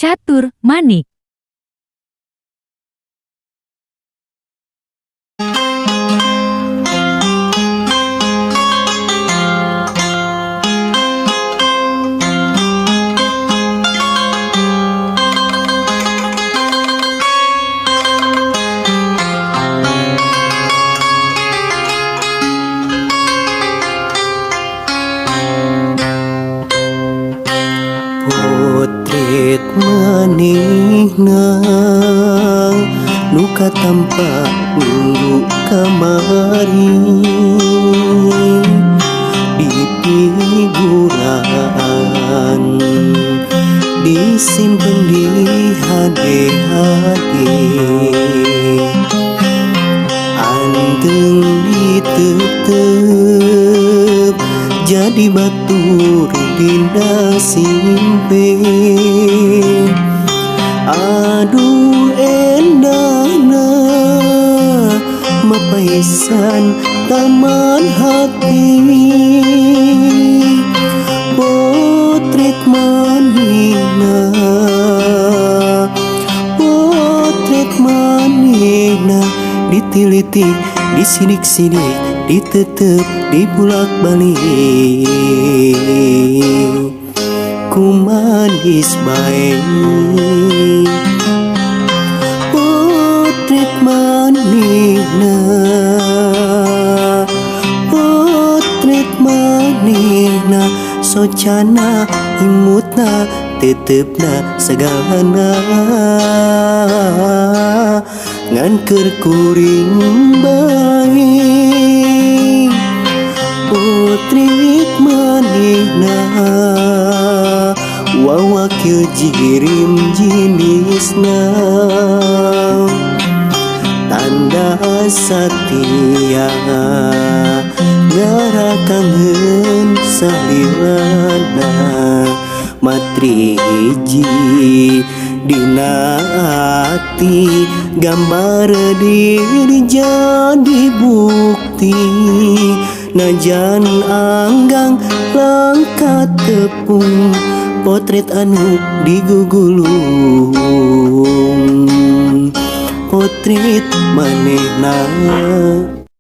Catur Manik. Potret manehna nu katampa minggu kamari di figuran, disimpen di hade-hade, anteng ditetep jadi batur dina simpe. Aduh, endahna mapaisan taman hati potret manehna, potret manehna ditilitik, disidik-sidik, ditetep, dibulak balik ku manis bae potret manehna, potret manehna, socana, imutna, tetepna, segalana ngan keur kuring bae potret manehna, wawakil jirim jinisna, tanda satia ngara kangen salilana, matri hiji dina ati, gambar diri jadi bukti, najan anggang langka tepung potret anu digugulung potret manehna.